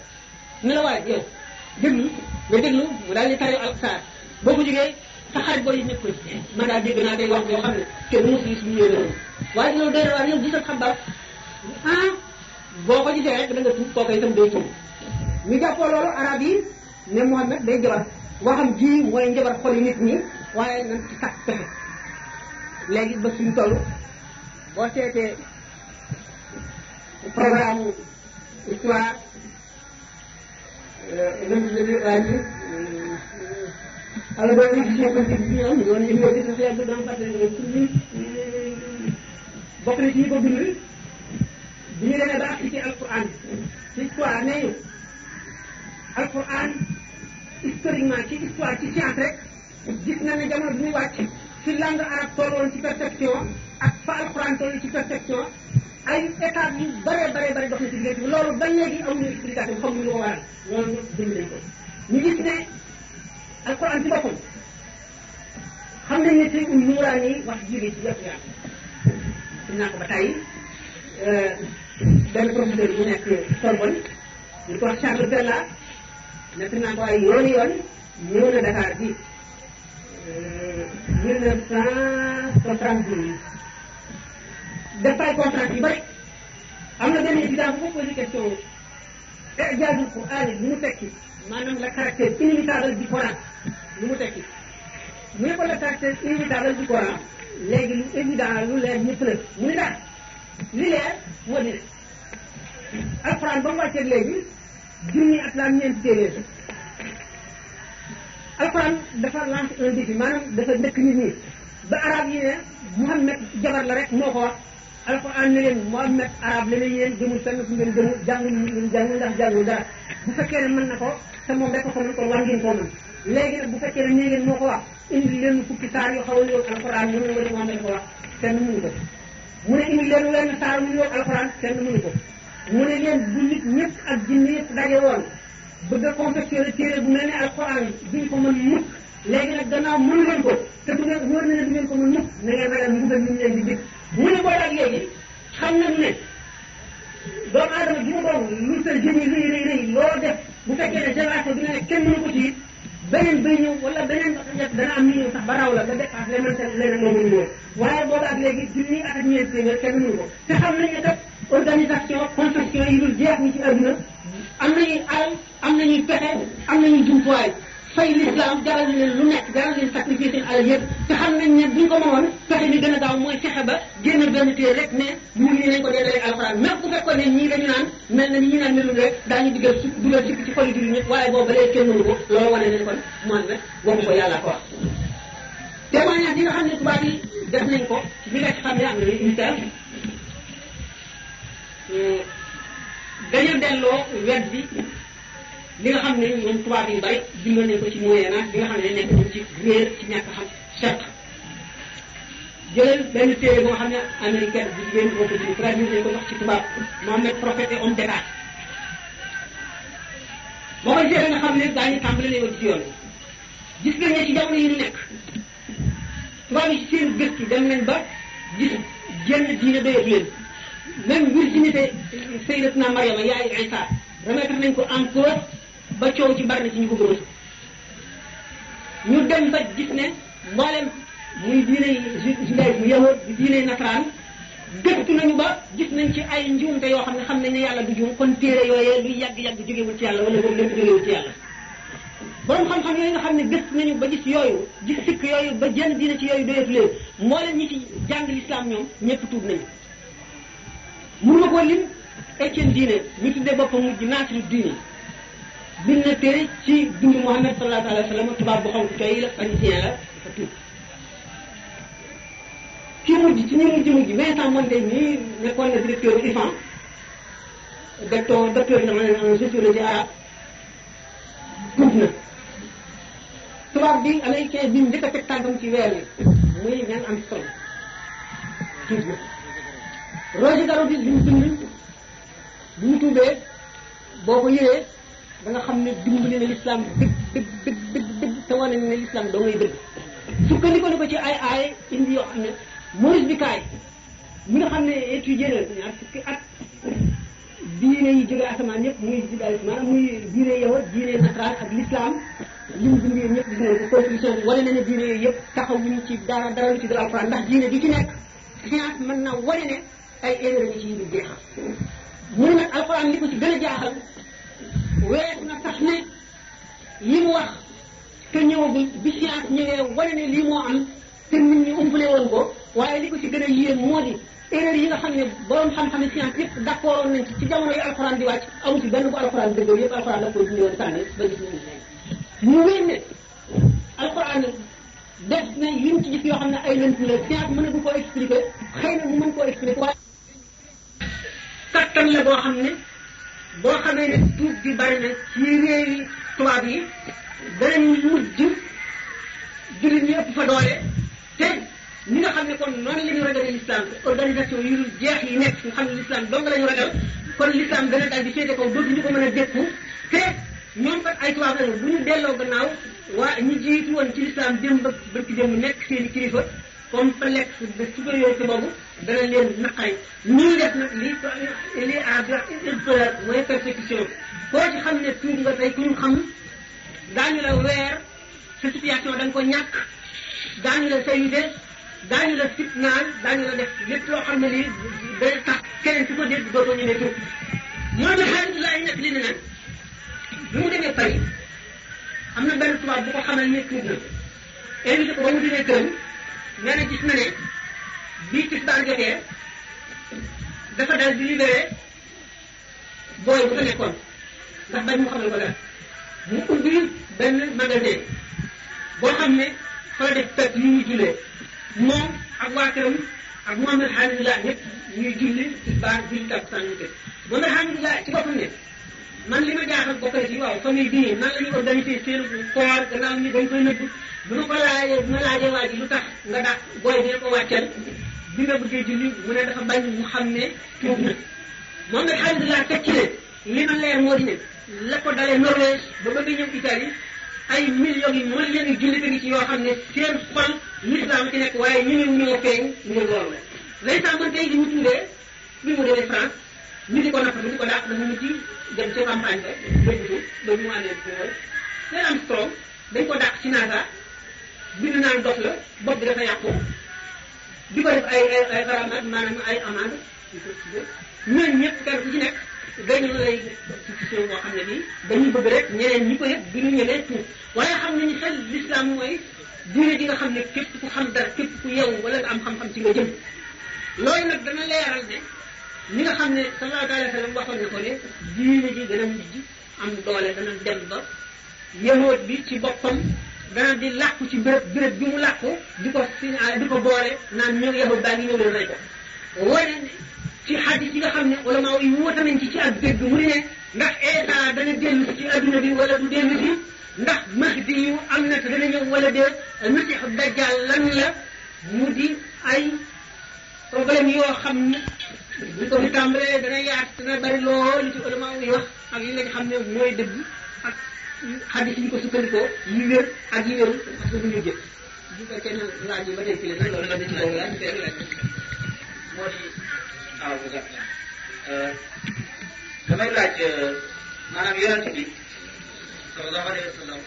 ne la waaye yow déglu nga déglu mu daal di tari alxaar boo ko jógee sa xarit booy nekk ko man daal dégg naa day wax yoo xam ne kenn mosu gis ñu yéene waaye loolu day waar yow gisal Xabaab boo ko gisee rek da nga tuub kooku itam day tuub ñu jàppoo loolu arab yi ne Muhammad day jabar waxam ji mooy njabar xoli nit ñi waaye nañ ci sax pexe léegi ba suñ toll boo seetee programme histoire alors boo gisee ko ci ñoom ñoo ñu ngi gis na dama fàttali bokk na ci ñi ko bind bi ñu demee ba ak ci alquran ci histoire nee ñu alquran historiquement ci histoire ci science rek gis na ne jamono bi muy wàcc ci langue arabe tolloon ci perfection ak fa alquran toll ci perfection ay étapes yu bare dox na ci diggante bi loolu ba léegi amuñu explication xamuñu lu ko waral loolu bind nañ ko ñu gis ne alquran ci boppam xam nañ ne ci nuuraan yi wax jóge ci yëpp yaa xam naa ko ba tey benn professeur bu nekk Sorbonne ñu ko wax Charles Bella nekk naa ko ay yoon ñëw na Dakar bi 1970 def ay contrat yu bëri am na benn étudiant bu ko posé question ijaazul Qur'aan lu mu tekki maanaam le caractère inimitable du Coran lu mu tekki mu ne ko le caractère inimitable du Coran léegi lu évident lu leer ñëpp la mu ne daal li leer moo di ne alxuraan ba mu wàccee léegi junni at la ñeenti téeméer alxuraan dafa lancé un défi maanaam dafa ndëkk nit ñi ba arab yi ne Muhammad jabar la rek moo ko wax alxuraan ne leen Muhammad arab la ne yéen jëmul fenn fu ngeen jëmul jàngul ndax jàngul dara bu fekkee ne mën na ko te moom rek ko mën ko war ngeen koo mën léegi nag bu fekkee ne nee ngeen moo ko wax indi leen fukki saar yoo xaw a yow alxuraan mënu nga Muhammad ko wax kenn mënu ko mu ne indi leen wenn saar mu yow alxuraan kenn mënu ko mu ne leen bu nit ñëpp ak jinne yëpp daje woon bëgg a confectionné téere bu mel ne alxuraan duñ ko mën mukk léegi nag gannaaw mënu leen ko te du ngeen wóor na ne du ngeen ko mën mukk na ngeen ragal mbugal ñu leen di dégg mu ne booy ak léegi xam nañu ne doomu aadama bi mu doon lu sa génie rëy loo def bu fekkee ne génération bi nga ne kenn mënu ko ci beneen bay ñëw wala beneen dana am ñu ñëw sax ba raw la ba dépasse leneen loo mënu woon waaye boobu ak léegi junni ak ñeenti téeméer kenn mënu ko te xam nañ ne kat organisation construction yi dul jeex ñi ci àdduna am nañuy alal am nañuy pexe am nañuy jumtuwaay fay l'islam jaral leen lu nekk jaral leen sacrifice seen alal yëpp te xam nañ ne buñ ko mënoon pexe bi gën a gaaw mooy fexe ba génn benn téere rek ne mu ngi nañ ko dee rek alxuraan même bu fekkoon ne ñii dañu naan mel na ñi naan melul rek daañu dugal sikk ci xoli jullit ñëpp waaye boobu ba léegi kenn mënu ko loolu wane nañ kon moom rek waxu ko yàlla ko wax témoignage yi nga xam ne tubaab yi def nañ ko bi nga ci xam ne am nañu unitaire dañu delloo wet bi li nga xam ne ñoom tubaab yu bari bindoon nañ ko ci moyen âge bi nga xam ne nekk nañ ci réer ci ñàkk xam seq jëlal benn téere boo xam ne américaine bu jigéen boo ko bind traduire nañ ko wax ci tubaab Mohammed prophète et homme d'État boo ko jëlee nga xam ne daañu tàmbali nañoo ci yoon gis nañ ne ci jamono yi ñu nekk tubaab yi ci seen gëstu dem nañ ba gis jenn diine doyatu leen même virginité Sayyidatuna Mariama yaayu Isa remettre nañ ko en cause ba coow ci bari na ci ñu ko gëmatu ñu dem ba gis ne mboolem muy diine judaïsme yahud di diine nasaraan gëstu nañu ba gis nañ ci ay njuumte yoo xam ne xam nañ ne yàlla du juum kon téere yooyee luy yàgg-yàgg jógewul ci yàlla wala boobu lépp jógewul ci yàlla borom xam-xam yooyu nga xam ne gëstu nañu ba gis yooyu gis sikk yooyu ba jenn diine ci yooyu doyatu leen mboolem ñi ci jàng l'islam ñoom ñëpp tuub nañu mun nga koo lim Etienne diine ñu tuddee boppam mujj naasiru diine bind na téere ci dundu Muhammad sallallahu alayhi wa sallam tubaab bu xaw coy la pharisien la dafa tuub ki mujj ci ñu mujj Vincent Mondé ñii nekkoon na directeur IFAN docteur en sociologie arabe tuub na tubaab bi américain bi njëkk a teg tànkam ci weer wi muy Neil Armstrong tuub na Roger Garaudy bi mu bind bu mu tuubee boo ko yëree da nga xam ne dimbali na l'islam dëgg te wane ne l'islam doo ngay dëgg sukkandiku na ko ci ay indi yoo xam ne Maurice Bucaille mi nga xam ne étudié na ñaar fukki at diine yi jóge asamaan yëpp muy judaïsme maanaam muy diine yow diine nasaraan ak l'islam li mu bind ñëpp gis nañ ko contribution bi wane na ne diine yooyu yëpp taxawuñu ci dara lu ci dal alxuraan ndax diine di ci nekk science mën na wane ne ay erreur yi ci yi jeex mu ne nag alxuraan li ko ci gën a jaaxal weesu na sax ne li mu wax te ñëwagul bi science ñëwee wane ne lii moo am te nit ñi umpale woon ko waaye li ko ci gën a yéem moo di erreur yi nga xam ne borom xam-xam science yëpp d'accord woon nañ ci jamono yi alxuraan di wàcc amu ci benn bu alxuraan dëgg yëpp alxuraan da ko dindi woon sànni ba gis nañu mu wéen ne alxuraan def na yuñ ci gis yoo xam ne ay lënt la science mën na du ko expliquer xëy na mu mën koo expliquer waaye kattan la boo xam ne boo xamee ne tuub bi bari na ci réewi tubaab yi danañ mujj jullit ñi ëpp fa doole te ñi nga xam ne kon noonu la ñu ragalee l'islam organisation yu jeex yi nekk nga xam ne l'islam dong la ñu ragal kon l'islam dana daal di féete kaw dootuñu ko mën a dékku te ñoom kat ay tubaab lañu bu ñu delloo gannaaw waa ñi jiitu woon ci l'islam démb bërki démb nekk seen i kilifa complexe de supériorité boobu dana leen naqari ñuy def nag li arab di wax mooy persécution koo tuub nga tey ku ñu xam daañu la weer sa situation da nga ko ñàkk daañu la sayide daañu la fitnaal daañu la def lépp loo xam ne lii day tax keneen su ko dégg dootoo ñu ne tuub moo ne alhamdulilah nekk li ne nag bi mu demee Paris am na benn tubaab bu ko xamal ne tuub na invité ko ba mu demee këram nee na gis na ne bii tisbaar jotee dafa dal di libéré booy bu fa nekkoon ndax bañ mu xamal ko dara mu ubbi benn magasin boo xam ne fa la def pep yu ñuy jullee moom ak waa këram ak Mohamed alhamdulilah ñëpp ñuy julli tisbaar julli takkusaan ñu tëj moom alhamdulilah ci boppam ne man li ma jaaxal bokk na ci waaw famille bii nan la ñuy organiser seen koor gannaaw ñi dañ koy nëbb bu ma ko laajee bu ma laajee waa ji lu tax nga dàq booy bi ko wàccal bi nga bëggee julli mu ne dafa bañ mu xam ne tuub na moom alhamdulilah teg ci ne li ma leer moo di ne la ko dalee Norvège ba bëgg ñëw Italie ay millions yi mooy leen i jullit ngi ci yoo xam ne seen xol l'islam ci nekk waaye ñu ñoo feeñ ngir loolu la lay sax man tey di mu tuubee bi mu demee France ñu di ko nappatu di ko dàq dafa mujj dem ca campagne ba dégg ba mu àndee Neil Armstrong dañ ko dàq ci NASA bind naan dof la bopp bi dafa yàqu di ko def ay garamat maanaam ay amende ñooñu ñëpp kenn ku ci nekk dañu lay situation boo xam ne nii dañuy bëgg rek ñeneen ñi ko yëpp du ñu ñeneen tuub waaye xam nañu xel l'islam mooy diine ji nga xam ne képp ku xam dara képp ku yeewu wala nga am xam-xam ci nga jëm loolu nag dana leeral ne ñi nga xam ne sallallahu alayhi wa sallam waxoon na ko ne diine ji dana mujj am doole dana dem ba yahood bi ci boppam dana di làqu ci béréb bi mu làqu di ko boole naan ñëw yahood baa ngi ñëw leen rey ko wane ne ci xadis yi nga xam ne ulama yi wóote nañ ci ak dégg mu ne ndax Isa dana dellu ci adduna bi wala du dellu si ndax mahdi yu am na te dana ñëw wala déet masiixu dajjal lan la mu di ay problème yoo xam ne bu ko fi tàmbalee dana yaat dana bari lool li ci ulama yi wax ak yi nga xam ne mooy dëgg ak xadis yi ñu ko sukkandikoo yi wér ak yi wérul parce que bu ñu jëf bu fekkee ne laaj yi ba tey ci la loolu la ci laaj moo di waaw bu gàtt damay laaj maanaam yonent bi sallallahu alayhi wa sallam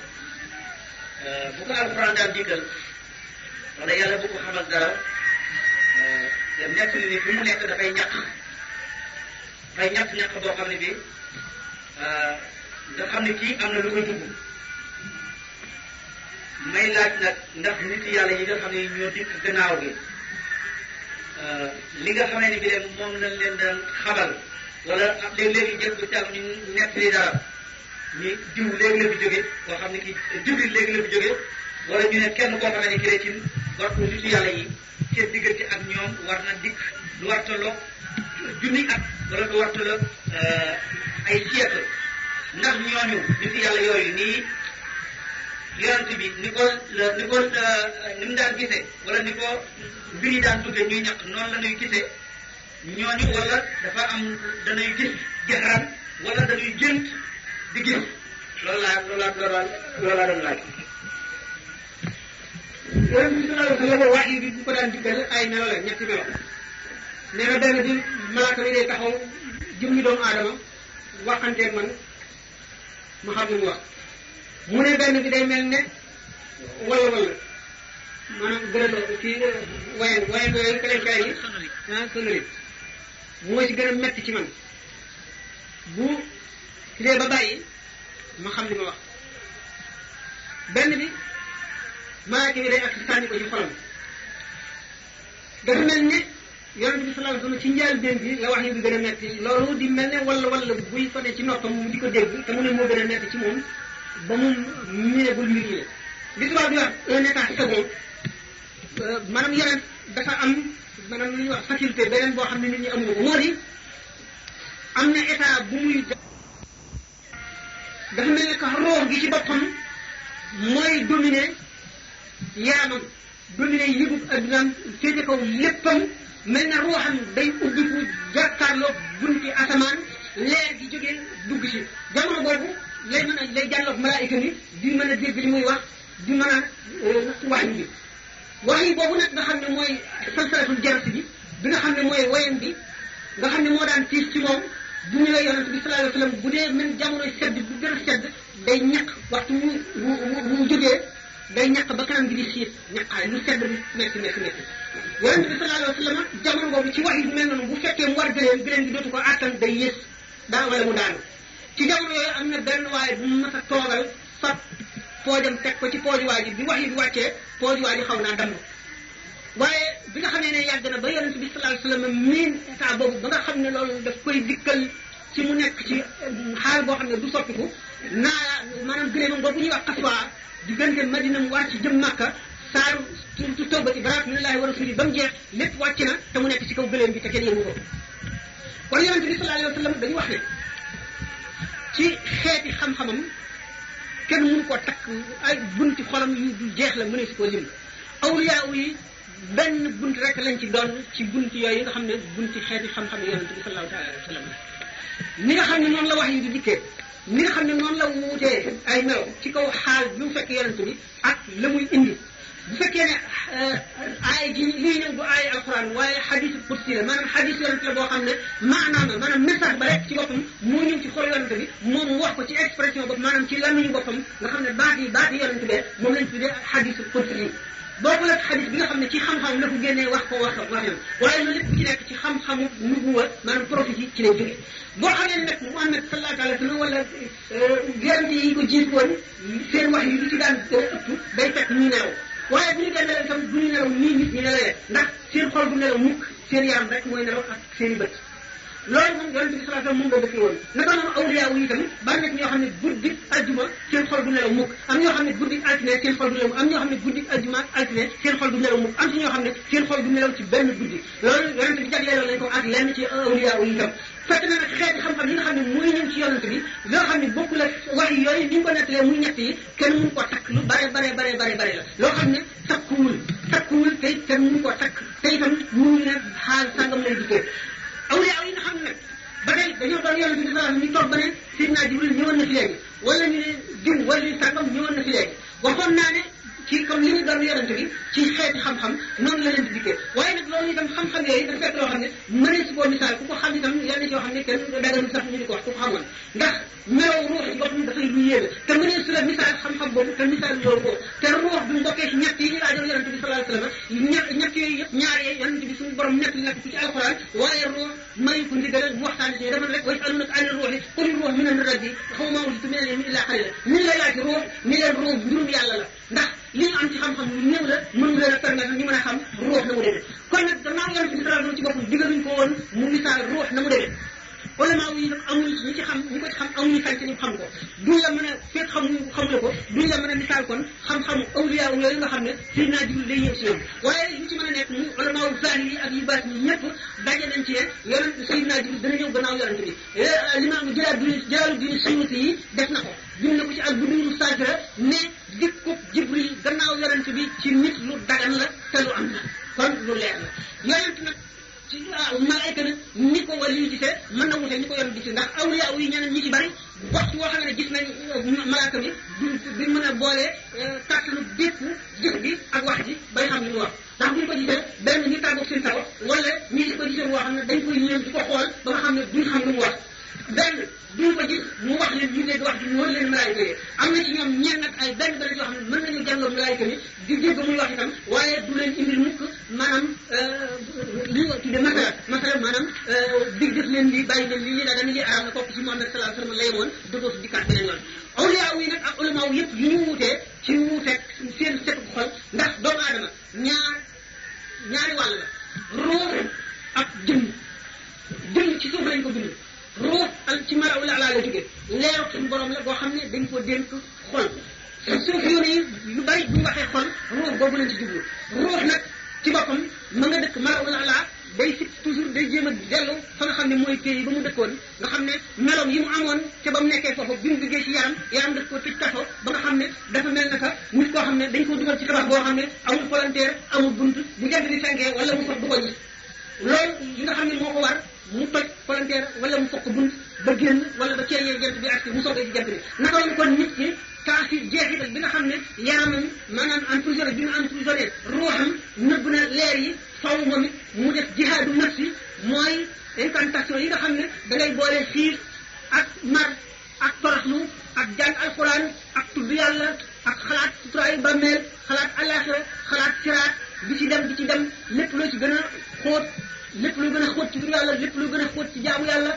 bu ko alxuraan daan digal wala yàlla bu ko xamal dara dem nekk ni fi mu nekk dafay ñàkk boo xam ne bi nga xam ne kii am na lu ko dugg may laaj nag ndax nit yàlla yi nga xam ne ñoo dikk gannaaw gi li nga xamee ni bi leen moom lañ leen daan xamal wala léeg-léegi jël bu càmm ñu nett li dara ni diw léegi la fi jóge koo xam ne ki Jibril léegi la fi jóge wala ñu ne kenn koo xamee ne ki ci war ko nitu yàlla yi seen diggante ak ñoom war na dikk lu war tolloog junni at wala lu war tolloog ay siècle ndax ñooñu nitu yàlla yooyu nii yonent bi ni mu daan gisee wala ni ko mbir yi daan tuddee ñuy ñàkk noonu la ñuy gisee ñooñu wala dafa am dañuy gis jaxaraan wala dañuy gént di gis loolu laa doon laaj. yonent bi sallallahu alayhi wa sallam wax yi bi bu ko daan dikkal ay melo la ñetti melo nee na benn bi malaaka bi day taxaw jëmmi doomu aadama waxanteeg man ma xam lu mu wax. mu ne benn bi day mel ne wala maanaam gën a kii wayen yooyu kale yi sonori mooy ci gën a metti ci man bu ci dee ba bàyyi ma xam li ma wax benn bi malaaka bi day ak sànni ko ci xolam dafa mel ne yonent bi sallallahu alayhi wasallam ci njëlbéen bi la wax yi bi gën a metti loolu di mel ne wala buy fane ci noppam mu di ko dégg te mu ne moo gën a metti ci moom ba mu miinagul mbir yi li tubaab bi wax un état second maanaam yeneen dafa am maanaam lu ñuy wax faculté beneen boo xam ne nit ñi amuñu ko moo di am na état bu muy dafa mel ne que roox gi ci boppam mooy dominer yaramam dominer yëgub addunaam féete kaw léppam mel na ruuxam day ubbiku jàkkaarloo bunti asamaan leer gi jógee dugg ci jamono boobu lay mën a lay jàlloog malaayika ni di mën a dégg li muy wax di mën a wax bi wax yi boobu nag nga xam ne mooy salsalatul jarsi bi nga xam ne mooy wayam bi nga xam ne moo daan tiis ci moom bu ñëwee yonent bi sallallahu alayhi wasallam bu dee même jamonoy sedd bu gën a sedd day ñaq waxtu mu jógee day ñaq ba kanam gi di siit ñaqaay lu sedd bi metti yonent bi sallallahu alayhi wasallam jamono boobu ci wax yi bu mel noonu bu fekkee mu war gëléem gi dootu ko àttan day yées wala mu daanu ci jamono yooyu am na benn waaye bu mu mës a toogal fab poojam teg ko ci pooju waa ji bi wax yi bi wàccee pooju waa ji xaw naa damm waaye bi nga xam ne yàgg na ba yonent bi sallallahu alayhi wasallam miin état boobu ba nga xam ne loolu daf koy dikkal ci mu nekk ci xaal boo xam ne du soppiku maanaam gëléemam boobu ñuy wax xaswaa diggante Madina mu war ci jëm Makka saaru tu tawbati baraat minallahi wa rasuuli ba mu jeex lépp wàcc na te mu nekk ci kaw gëléem bi te kenn yëngu ko kon yonent bi sallallahu alayhi wasallam dañu wax ne ci xeeti xam-xamam kenn mënu koo takk ay bunti xolam yu du jeex la mënees koo lim awliyaa yi benn bunt rek lañ ci doon ci bunt yooyu nga xam ne bunti xeeti xam-xam yonent bi sallallahu alayhi wasallam ni nga xam ne noonu la wax yi di dikkee ni nga xam ne noonu la wuutee ay melo ci kaw xaal bi mu fekk yonent bi ak la muy indi bu fekkee ne aay ji lii ñëw du aay alquran waaye xadis qudsi la maanaam xadis yonent la boo xam ne maanaam message ba rek ci boppam moo ñëw ci xol yonent bi moom mu wax ko ci expression bopp maanaam ci lamiñu boppam nga xam ne baat yi yonent bee moom lañ tuddee xadis qudsi boobu la xadis bi nga xam ne ci xam-xam la ko génnee wax yoon waaye loolu lépp ci nekk ci xam-xamu nubuwa maanaam prophétie ci lay jóge boo xamee ne nag Muhammad sallallahu alayhi wa sallam wala yonent yi ko jiitu woon seen wax yi lu ci daan ëpp day fekk ñuy nelaw waaye bu ñu dee nelaw itam du ñu nelaw nii nit ñi nelawee ndax seen xol du nelaw mukk seen yaram rek mooy nelaw ak seen i bët loolu moom yonent bi sallallahu alayhi wa sallam moom boo dëkkee woon naka noonu awliyaa yi itam bari na ñoo xam ne guddi ajjuma seen xol du nelaw mukk am ñoo xam ne guddi altine seen xol du nelaw am ñoo xam ne guddi ajjuma ak altine seen xol du nelaw mukk am ci ñoo xam ne seen xol du nelaw ci benn guddi loolu yonent bi jagleeloon lañ ko ak lenn ci awliyaa yi itam fekk na nag xeeti xam-xam yi nga xam ne mooy ñëw ci yonent bi loo xam ne bokku la wax yooyu ni ñu ko nettalee muy ñett yi kenn mënu ko takk lu bare la loo xam ne takkuwul te kenn mënu ko takk te itam mënuñu ne xaal sàngam lay dikkee awliyaa yi nga xam ne nag ba tey dañoo doon yonent bi sallallahu alayhi wasallam ñu toog ba ne Seydina Jibril ñëwoon na fi léegi wala ñu ne diw wala ñu sàngam ñëwoon na fi léegi waxoon naa ne ci comme li ñu doon yonent bi ci xeeti xam-xam noonu la leen di dikkee waaye nag loolu itam xam-xam yooyu dafa fekk loo xam ne mënee si koo misaal ku ko xam itam yenn ci yoo xam ne kenn daganul sax ñu di ko wax ku ko xamoon ndax melaw ruux ci boppam dafay lu yéeme te mënee su la misaal xam-xam boobu te misaal loolu ko te ruux bi mu bokkee ci ñett yi ñu laajoon yonent bi sallallahu alayhi wasallam ñett yooyu yëpp ñaar yee yonent bi suñu borom nekk nekk ci alxuraan waaye ruux may ko ndigal mu waxtaan ci dafa rek way alunaka ani ruuhi quli ruuhu min amri rabbi xaw maa wuti mel ne illaa qalila ni lay laaj ruux ni leen ruux mbirum yàlla la ndax li ñu am ci xam-xam lu néew la mën nga leen a permettre ñu mën a xam ruux na mu demee kon nag gannaaw yonent bi sallallahu alayhi wasallam ci boppam digaluñ ko woon mu misaal ruux na mu demee ulama yi nag amuñu ñi ci xam ñi ko ci xam amuñu sañ ñu xam ko duñ la mën a fekk xamula ko duñ la mën a misaal kon xam-xamu awliya yooyu nga xam ne Seydina Jibril day ñëw si ñoom waaye li ci mën a nekk mu ulama zahir yi ak yu baat yi ñëpp daje nañ ci ne yonent Seydina Jibril dana ñëw gannaaw yonent bi limaam Jalaaluddin Suyuuti yi def na ko bind na ko ci al-Buduur as-Saakira ne dikku Jibril gannaaw yonent bi ci nit lu dagan la te lu am la kon lu leer la yonent nag ci malaayka nag ni ko wàllu yu gisee mën na wute ni ko yonent gisee ndax awliya yi ñeneen ñi ci bari waxtu woo xam ne gis nañ malaaka bi duñ mën a boole kàttanu bépp gis bi ak wax ji bay xam li mu wax ndax buñ ko gisee benn ñu tàggoog seen taw wala ñu gis ko gisee woo xam ne dañ koy ñëw di ko xool ba nga xam ne duñ xam lu mu wax benn duñ ko gis mu wax leen ñu dégg wax ji mu wër leen malaayka yi am na ci ñoom ñenn nag ay benn yoo xam ne mën nañu jàngoon malaayka bi di dégg muy wax itam waaye du leen indil mukk maanaam li ñu tuddee masala maanaam dig def leen lii bàyyi leen lii daga ni lii araam na kooku ci Muhammad sallallahu alayhi wasallam lay woon dëggoo si dikkaat beneen yoon awliya yi nag ak ulama yi yëpp yu ñu wuutee ci wuuteeg seen setu xol ndax doomu aadama ñaari wàll la ruux ak jëmm ci suuf lañ ko bind ruux ak ci mara wala ala la jógee leeru suñu borom la boo xam ne dañ ko dénk xol suuf yoon yi lu bari bu ñu waxee xol ruux boobu lañ ci jublu ruux nag ci boppam ma nga dëkk mara wala ala day sit toujours day jéem a dellu fa nga xam ne mooy pays ba mu dëkkoon nga xam ne meloom yi mu amoon te ba mu nekkee foofu bi mu duggee ci yaram daf ko tëj kaso ba nga xam ne dafa mel naka nit koo xam ne dañ ko dugal ci tabax boo xam ne amul volontaire amul bunt bu jant bi fenkee wala mu fokk du ko gis loolu yi nga xam ne moo ko war mu toj volontaire wala mu fokk bunt ba génn wala ba ceeñee jant bi ak mu soogee ci jant bi naka lañ kon nit ki taasi jeexital bi nga xam ne yaramam maanaam emprisonné bi nga emprisonné ruuxam nëbb na leer yi faw moom it mu def jihaadu nafsi mooy incantation yi nga xam ne da ngay boole xiif ak mar ak toroxlu ak jàng alquran ak tudd yàlla ak xalaat suturaayu bàmmeel xalaat alaxira xalaat siraat di ci dem lépp loo ci gën a xóot lépp lu gën a xóot ci tur yàlla lépp lu gën a xóot ci jaamu yàlla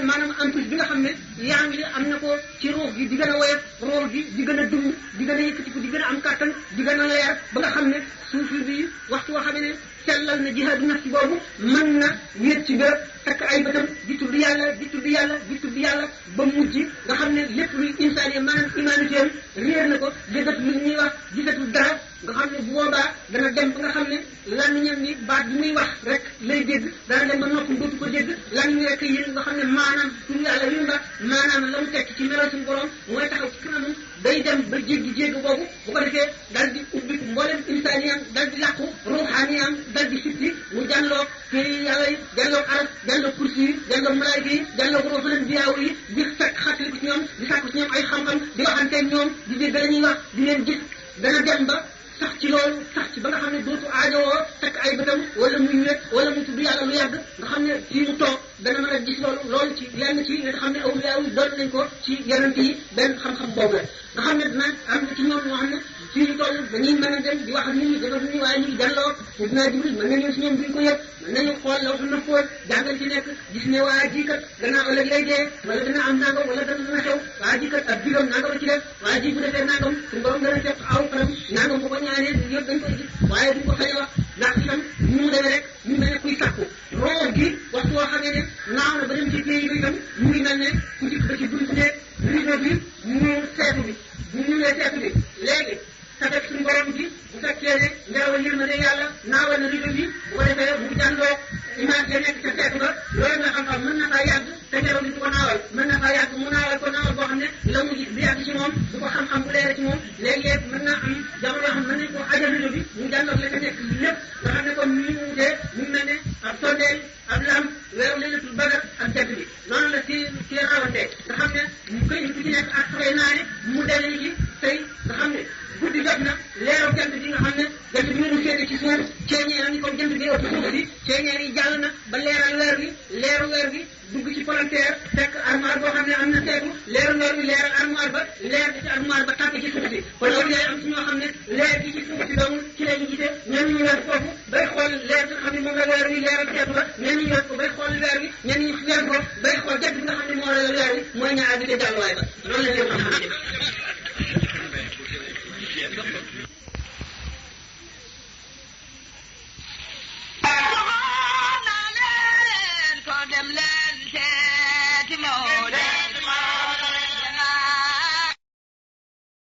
maanaam emprise bi nga xam ne yaa ngi am na ko ci ruux gi di gën a woyof ruux gi di gën a dund di gën a yëkkatiku di gën a am kàttan di gën a leer ba nga xam ne suufi bi waxtu woo xam ne sellal na jihaadu nafsi boobu mën na wéet ci bërëb takk ay bëtam di tudd yàlla di tudd yàlla di tudd yàlla ba mujj nga xam ne lépp luy insaan yi maanaam humanité am réer na ko déggatul lu ñuy wax gisatul dara nga xam ne bu boobaa dana dem ba nga xam ne làmmiñam ni baat bi muy wax rek lay dégg dana dem ba noppam dootu ko dégg làmmiñ rek yéen nga xam ne maanaam tudd yàlla yu mba maanaam la mu tekk ci melo suñu borom mooy taxaw ci kanamam day dem ba jéggi boobu bu ko defee dal di ubbi mboolem insaaniyam dal di làqu ruuxaaniyam dal di sitti mu jànloo téere yàlla yi jànloo arab jànloo kursi yi jànloo malaayika yi jànloo ruuxalan biyaaw yi di fekk xattali ko ci ñoom di sàkku ci ñoom ay xam-xam di waxanteeg ñoom di dégg la ñuy wax di leen gis dana dem ba sax ci loolu sax ci ba nga xam ne dootu aajowoo takk ay bëtam wala muy wéet wala muy tudd yàlla lu yàgg nga xam ne fii mu toog dana mën a gis loolu ci lenn ci nga xam ne awliyaa yi doon nañ ko ci yonent yi benn xam-xam boobu la nga xam ne dina am na ci ñoom ñoo xam ne fii ñu toll dañuy mën a dem di wax ak nit ñi dafa ñu waaye ñu ngi jàlloo dinaa jibril mën nañu si ñoom duñ ko yëg mën nañu xool law na fóot jàngal ci nekk gis ne waa ji kat gannaaw ëllëg lay dee wala dana am nangam wala dana xew waa ji kat ab bigam nangam la ci def waa ji bu defee nangam suñu borom dana fekk aw xaram nangam bu ko ñaanee yëpp dañ koy gis waaye duñ ko xëy wax ndax itam ñu mu demee rek ñu mel ne kuy sàkku roo gi waxtu woo xamee ne naaw na ba dem ci pays bi itam mu ngi mel ne ku dikk ba ci buntu ne rido bi ñu seetu bi bu ñu nee seetu bi léegi sa def suñu borom bi bu fekkee ne ngelawal yërmande yàlla naawal na rido bi bu ko defee mu jàndoo image ya nekk ca seetu ba loolu nga xam-xam mën na faa yàgg te ngelaw li du ko naawal mën na faa yàgg mu naawal ko naawal boo xam ne la mu gis du yàgg ci moom du ko xam-xam bu leer ci moom léeg-léeg mën naa am jamono yoo xam mën nañ ko ajal rido bi mu jàndoog la ca nekk lépp nga xam ne comme ni mu wutee mu mel ne ab sondeel ab lam weeru laylatul badar ak jant bi noonu la ci rawante nga xam ne mu koy ku ci nekk ak soxee naane mu dele ci tey nga xam ne guddi jot na leeru jant bi nga xam ne jant bi ñu féete ci suuf ceeñeeram ni comme jant bi ëpp suuf si ceeñeer yi jàll na ba leeral weer gi leeru weer gi dugg ci palanteer fekk armoire boo xam ne am na seetu leeru weer bi leeral armoire ba leer bi ci armoire ba tàkk ci suuf si kon loolu yaay am ci ñoo xam ne leer gi ci suuf si dong ci lañu gisee ñenn ñu weer foofu bay xool leer bi nga xam ne moom la weer wi leeral seetu ba ñenn ñu weer ko bay xool weer wi ñenn ñu weer ko bay xool jant bi nga xam ne moo la weer wi mooy ñaar bi te jàlluwaay ba loolu la leen xam